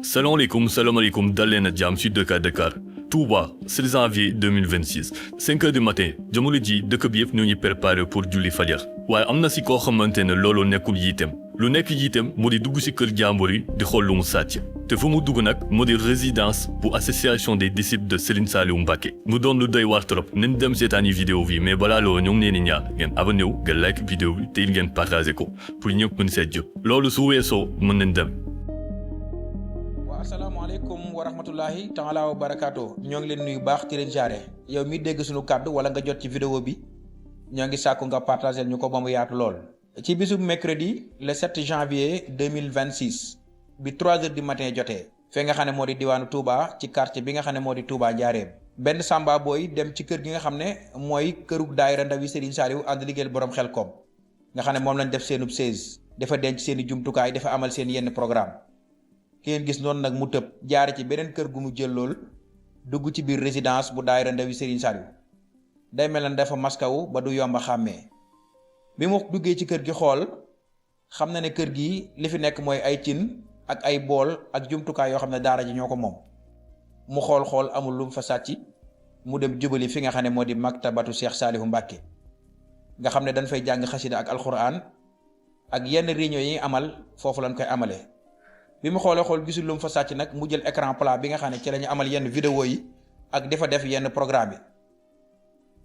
Salam alaikum, Dalen Jam Sud Dakar. Touba, 16 janvier 2026. 5 heures du matin, jamono ji dëkk bi yëpp ñu ngi préparé pour julli fajar. waaye am na si koo xamante ne loolu nekkul yiitem lu nekk yiitem moo di dugg si kër jàmbur yi di xool lu mu sàcc te fu mu dugg nag moo di résidence bu association des disciples de Serigne Saliou Mbacké mu doon lu doy waar trop nañ dem seetaani vidéo bi mais balaa loolu ñoo ngi leen di ñaan ngeen abonné wu ngeen like vidéo bi te ngeen partagé ko pour ñëpp mën seet jot loolu su weesoo mën nañ dem. asalaamaaleykum wa rahmatullahi taala wa barakaatu ñoo ngi leen nuyu baax ci leen jaare yow mi dégg suñu kàddu wala nga jot ci vidéo bi ñoo ngi sàkku nga partagé ñu ko ba mu yaatu lool. ci bisub mercredi le 7 janvier 2026 bi 3 heures du matin jotee fee nga xam ne moo di diwaanu Touba ci quartier bi nga xam ne moo di Touba Njaareem benn samba booy dem ci kër gi nga xam ne mooy kërug daayira ndawi Serigne Saliou ànd liggéeyal borom Xelkom nga xam ne moom lañ def seenub 16 dafa denc seen i jumtukaay dafa amal seen yenn programme ki ngeen gis noonu nag mu tëb jaare ci beneen kër gu mu jël lool dugg ci biir résidence bu daayira ndawi Serigne Saliou day mel ne dafa maskawu ba du yomba xàmmee bi mu duggee ci kër gi xool xam na ne kër gi li fi nekk mooy ay cin ak ay bool ak jumtukaay yoo xam ne daara ji ñoo ko moom mu xool amul lu mu fa sàcc mu dem jubali fi nga xam ne moo di maktabatu Cheikh Saliou Mbacké nga xam ne dañ fay jàng xasida ak alxuraan ak yenn réunion yi amal foofu lañ koy amalee bi mu xool gisul lu mu fa sàcc nag mu jël écran plat bi nga xam ne ci la ñu amal yenn vidéo yi ak dafa def yenn programme yi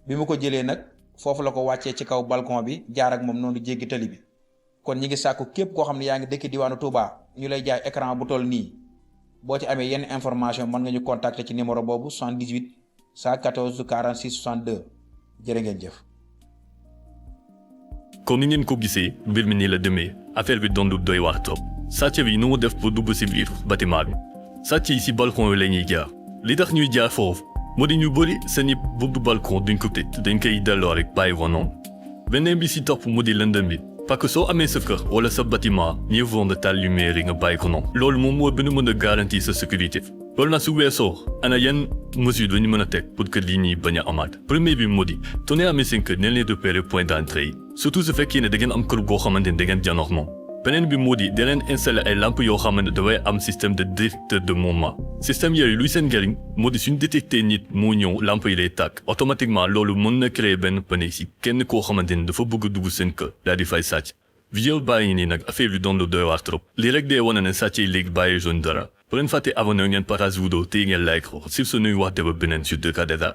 bi mu ko jëlee nag foofu la ko wàccee ci kaw balcon bi jaar ak moom noonu jéggi tali bi kon ñi ngi sàkku képp koo xam ne yaa ngi dëkk diwaanu Touba ñu lay jaay écran bu toll nii boo ci amee yenn information mën nga ñu contacter ci numéro boobu 78 114 46 62 jërë ngeen jëf. comme ni ngeen ko gisee mbir mi nii la demee affaire bi doon lu doy waar trop sàcc bi nu mu def pour dugg si biir bâtiment bi sàcc yi si balcon yi la ñuy jaar li tax ñuy jaar foofu moo di ñu bëri seeni buntu balcon duñ ko tëj dañ koy delloo rek bàyyi ko noonu beneen bi si topp mu di lëndëm bi parce que soo amee sa kër wala sa bâtiment mieux vaut nga taal lumière yi nga bàyyi ko noonu loolu moom moo gën a mën a garantir sa sécurité loolu nag su weesoo ana yan mesure dañu mën a teg pour que lii nii bañ a amaat premier bi moo di tourner amee seen kër neen leen repérer point d'entrée yi surtout su fekkee ne da ngeen am kër goo xamante ne da ngeen janox moom beneen bi moo di da leen installer ay lampes yoo xamante ne dafay am système de détecteur de mouvement système yooyu luy seen njëriñ moo di suñ détecté nit moo ñëw lampe yi lay tàkk automatiquement loolu mën na créer benn panique si kenn koo xamante ne dafa bëgg a dugg seen kër daal di fay sàcc vidéo bàyyi nii nag affaire bi doon lu doy waar trop lii rek dee wane ne sàcc yi léegi bàyyi jaune dara bu leen fàtte abonné ngeen partage vidéo te ngeen like ko sur suñuy waxte ba beneen sur 2KDR